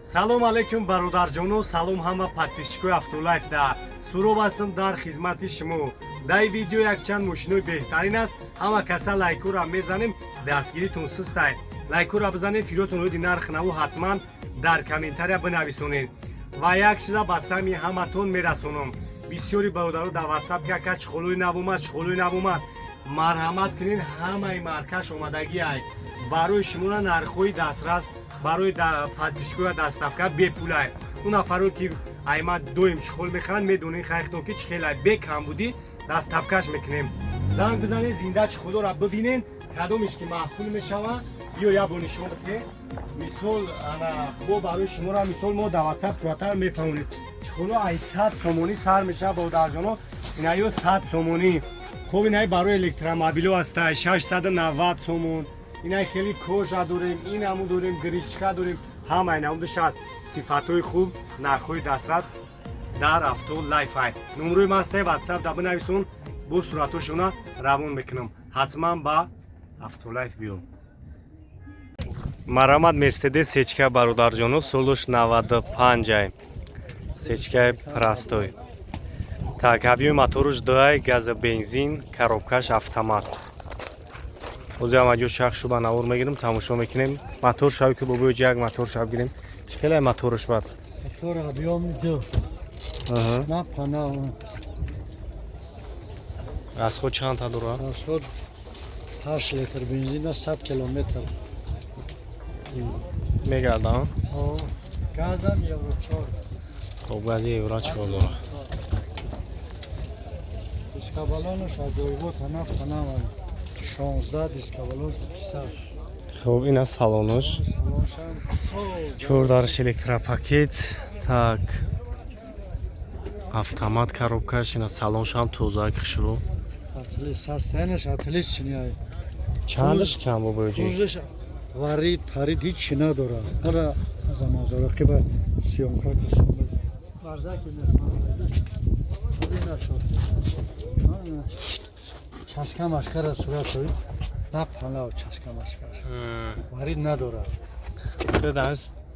Салом алейкум, бародарҷоно, салом ҳама подписчикои Автолайф. Да Суроб ҳастам дар хизмати шумо. Дар видео якчанд мошинои беҳтарин аст. Ҳама каса лайкура мезанем, дастгиритон сустай. Лайкура бизанем, фиротон оиди нарх наву ҳатман дар комментария бинависонед. Ва як чиза ба сами ҳаматон мерасонам. Бисёри бародаро дар Ватсап ки: «Ака, чиқолои нав омад, чиқолои нав омад». Марҳамат кунед, ҳамаи маркаш омадагиай. Барои шуморо нархҳои дастрас, барои подписчикоя доставка бепулай. Он нафаро ки айма доим чиқол мехӯранд, медонед хайхтон, ки чихелай бе камбудӣ доставкаш мекунем. Занг бизанед, зинда чиқолоро бибинед, кадомеш ки маъқул мешава, биё як бор нишон бите. Мисол, ана бо барои шуморо, мисол, мо дар Ватсап пурратар мефаҳмонем. Чиқоло ай 100 сомонӣ сар мешава, бародарҷоно, инаё 100 сомонӣ. Хуб, инай барои электромобило ҳастай, 690 сомон. Инай хеле кожа дорем, ин ҳаму дорем, гречка дорем, ҳамаи намудаш аст. Сифатҳои хуб, нархҳои дастрас дар Авто Лайфай. Номрои ман ҳастай, Ватсап да бинависон, бо суратҳошона равон мекунам. Ҳатман ба Автолайф биё. Марҳамат, Мерседес сечка, бародарҷоно, солуш 95-ай, сечкаи простой. Так, объёми моторуш дуай, газа, бензин, коробкаш автомат. Ҳозир ҳама ҷо шах шуба навор мегирем, тамошо мекунем. Мотор шав ки бобои як мотор шав гирем. Чӣ хелай моторш бад? Мотор объём ду. На пана. Расход чандта дорад? Расход 8 литр бензина 100 километр. Мегардам. Газам евро 4. Хоб, гази евро 4 дорад. Дискабалонаш аҷоибот, ана пана, 16 дискабалон 50. Хоб, ина салонош. Салоншам. Чор дарш электропакет, так, автомат коробкаш. Ина салоншам тозак, хушрӯ. Атли сарсенаш отличный ай. Чандаш кам, бобоҷи? Кузовш варид парид ҳичи надорад. Ҳара аз амазоро ки ба съёмка кашам. Бардаки мехоҳам. Нашуд. Чашка машкара сурат шуд. На палав чашка машкаш. Варид надорад.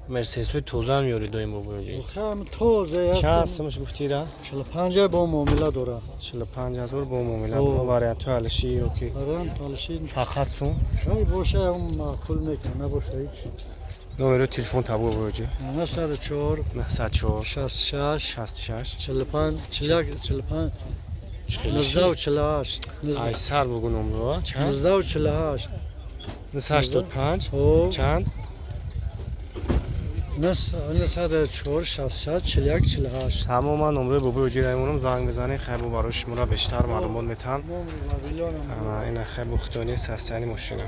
Мерседесҳои тозаам ёри доим, бобоҷи. Хам тоза аст. Чанд сумаш гуфтира? 45 бо муомила дорад. 45 000 бо муомила. Вариантҳои алиши ё ки? Вариант алиши. Фақат сум? Хай, боша, он маъқул мекунад, набоша ҳеч. Номеро телефон табо, бобоҷи. 904 904 66 66 45 41 45 19 48. Ай сар бугу номро чанд? 19 48. 985 чанд? 904 66 41 48. Тамоман номрои бобои оҷи аймонам, занг бизанед, хайбо барои шуморо бештар маълумот метаҳам. Ина хайбо хутони состояни мошина.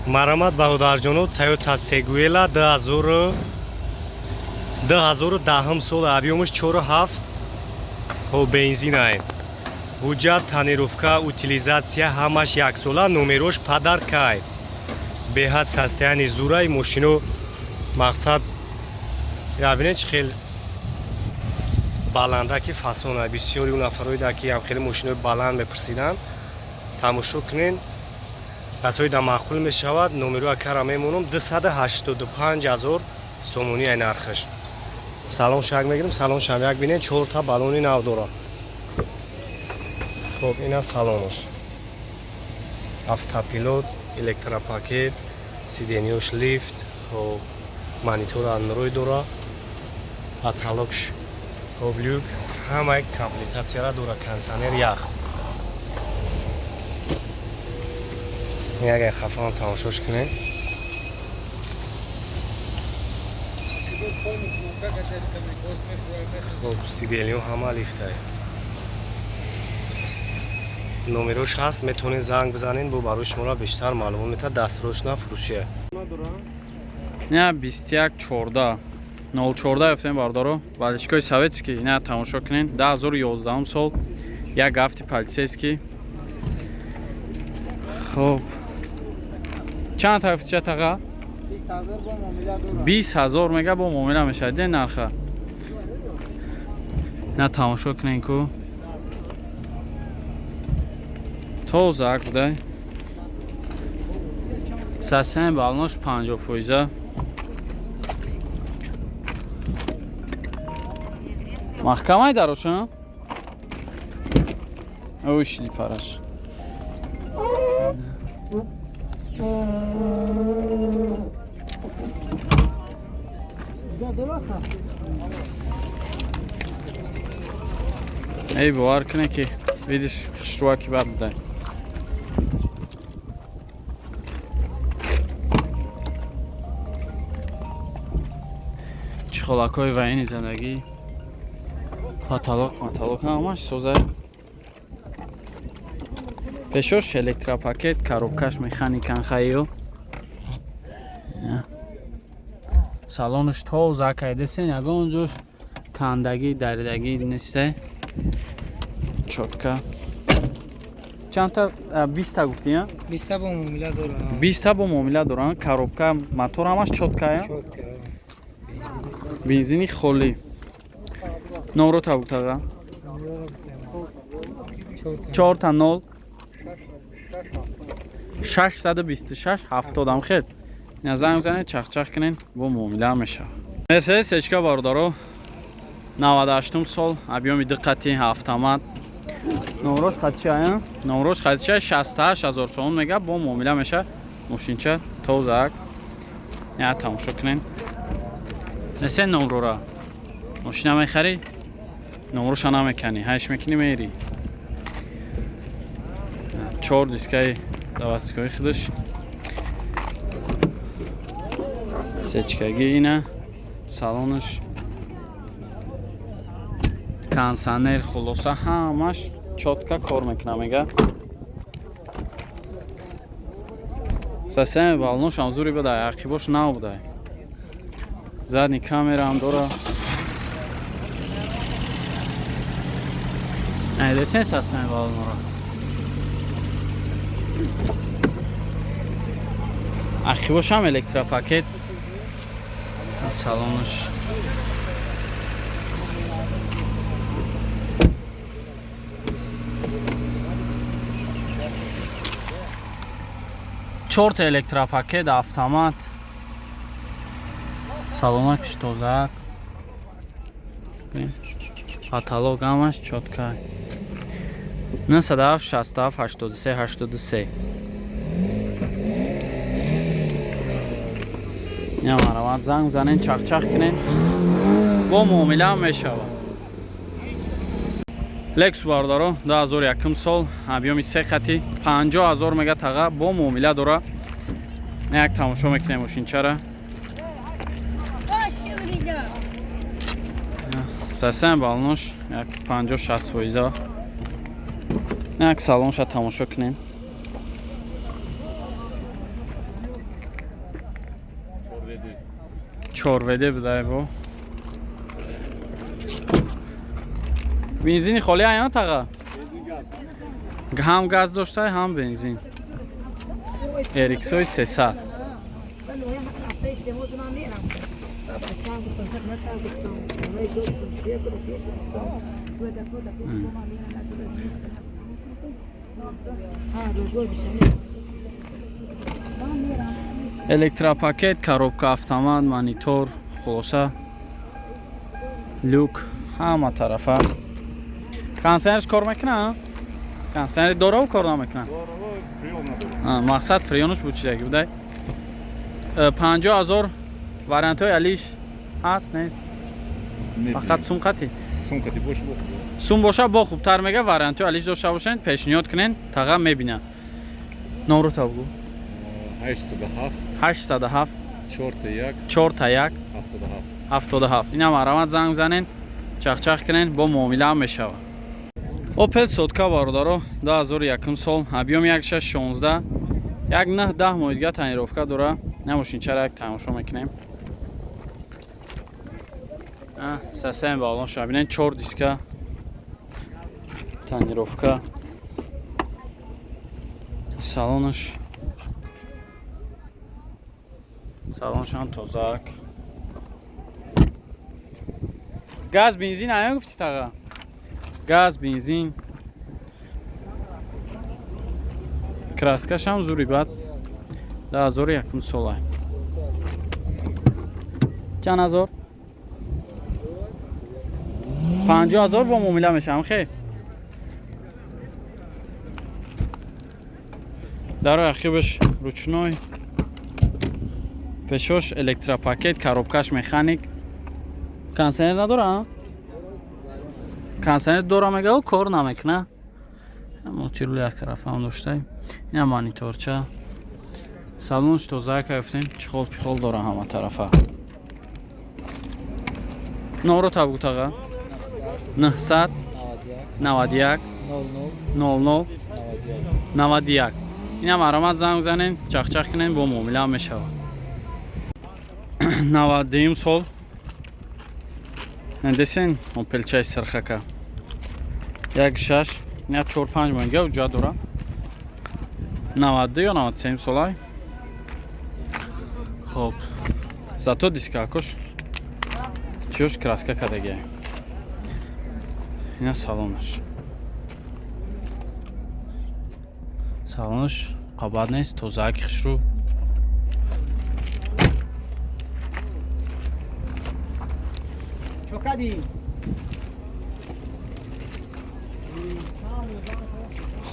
Марҳамат, бародарҷоно, Тойота Сегуела 2010 сол, объёмаш 4,7, хоб, бензинай. Ҳуҷҷат, тонировка, утилизация ҳамаш яксола, номерош подаркай. Беҳад состояни зураи мошино. Мақсад, бинед, чӣ хел баланда ки фасона. Бисёри ӯ нафарое да ки ҳам хеле мошинои баланд мепурсиданд, тамошо кунед. Касои да маъқул мешавад, номеро акара мемонам. 285 000 сомонӣ ай нархаш. Салон шак мегирем, салон шам як бинед, чорта баллони нав дорад. Хоб, ина салонош, автопилот, электропакет, сиденьёш лифт, хоб, монитор Android дора, потолокш, хоб, люк, ҳамаи комплектатсияра дора, кондиционер, ях. Ягай хафаам тамошош кунед. Хоб, сиденьё ҳама лифтай. Номерош ҳаст, метавонед занг бизанед, бо барои шуморо бештар маълумот метавад. Дастрӯш на фурӯшия. Ина 21 14 014 ёфтем, бардоро, валишкои советский. Ина тамошо кунед, 2011 сол, як гафти полицейский. Хоб, чанд тафтича таға? 20 000 мега, бо муомила мешавад. Ден нарха ина тамошо кунен ку, тозак будай. Сасен балнош 50 фоиза. Маҳкамай дароша? Ой, шилипараш. Эй, бовар куне ки видиш хушрӯаки бад будай. Чӣ холакҳои ваини зиндагӣ, потолок матолок ҳамаш соза. Пешош электропакет, коробкаш механикан хаиё. Салонаш тоза кайдесен, ягон ҷош кандагӣ, даридагӣ несте. Чётко. Чандта? 20-та гуфтӣ, а? 20 бо муомила дорам. 20-та бо муомила дорам. Коробка, мотор ҳамаш чёткая. Чётко. Бензини холӣ. Номро табуктага. Чорта. 4 0 626 70 ам хел. Ина занг занед, чахчах кунед, бо муомила мешавад. Мерседес Ечка, бародаро, 98 сол, объёми диққати автомат. Номрош хатишая? Номрош хатишая 68 ҳазор сомон мега, бо муомила меша. Мошинча тозак. Я тамошо кунед. Несе номрора. Мошина мехарӣ? Номроша намеканӣ, ҳайш мекунӣ мери. Чор дискаи заводской худаш. Сечкагӣ ина салонаш. Кондиционер, хулоса ҳамаш чётко кор мекуна мега. Сасами балнош ҳам зури бадай, ақибош нав будай. Задний камера ҳам дора. Айдесен сасами балнора. Ақибош ҳам электропакет. Салонаш. Чорта электропакет, автомат. Салонакш тозак. Потолок ҳамаш чётко. 97 67 83 83. Я марават занг занен, чахчах кунен. Бо муомила ҳам мешавад. Лексус, бародаро, 2001 сол, объёми се хати, 50 ҳазор мега таға, бо муомила дора. Як тамошо мекунем мошинчара. Сасен балнош як 50-60 фоиза. Як салонша тамошо кунем. Чорведе будай бо. Бензини холӣ аяна таға? Ҳам газ доштай, ҳам бензин. Эриксои 300. Электропакет, коробка автомат, монитор, хулоса, люк, ҳама тарафа. Кондиционерш кор мекуна? Кондиционери дораву кор намекуна? Мақсад фреонуш буд чидаги будай. 50 ҳазор, вариантҳои алиш ҳаст, нест? Фақат сум қатӣ? Сумкати бош бо. Сум боша бо хубтар мега, вариантҳои алиш дошта бошед, пешниҳод кунен, таға мебина. Номро та бугу. 807 807 4 1 4 1 77. 77. Инам марамат занг занен, чахчах кунен, бо муомила ҳам мешавад. Опел Сотка, бародаро, 2001 сол, объём 1616, як 9 10 моҳи дига тонировка дора. На мошинчара як тамошо мекунем. Сасаем балон ша бинен, чор диска, тонировка. Салонаш салоншам тозак. Газ, бензин ая гуфти таға? Газ, бензин. Краскашам зури бад. 2001 сола. Чанд ҳазор? 50 000 бо муомила мешавам хе. Дарои ақибаш ручной, пешош электропакет, коробкаш механик. Кондиционер надора? Кондиционер дора, мега, кор намекуна. Мултирул як тарафам доштай. Ина мониторча. Салонш тоза кафтем, чехол пихол дора ҳама тарафа. Номро табгу таға. 991 00 91. Ина маромад занг занен, чахчах кунен, бо муомила мешавад. 92 сол. Десен опелчаи сирхака. 1,6, ина 4-5 моҳига уҷа дора. 92 ё 93 солай. Хоб. Зато дискакош чиёш краска кардагия. Ина салонаш. Салонаш қабат нест, тозаки хушрӯ.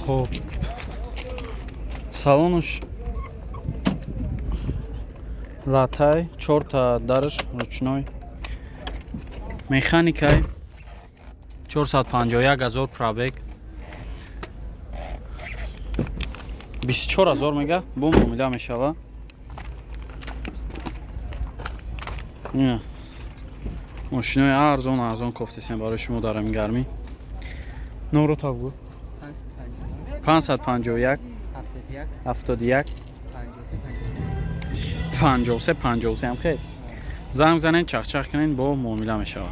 Хоб, салонаш латай, чорта дараш ручной, механикай, 451 000 пробег, 24 000 мега, бо муомила мешава. Ина мошинои арзон арзон кофтесем барои шумо дар ҳамин гармӣ. Номро табгӯ. 551 71 53 53 ҳам хел. Занг занен, чахчах кунен, бо муомила мешавад.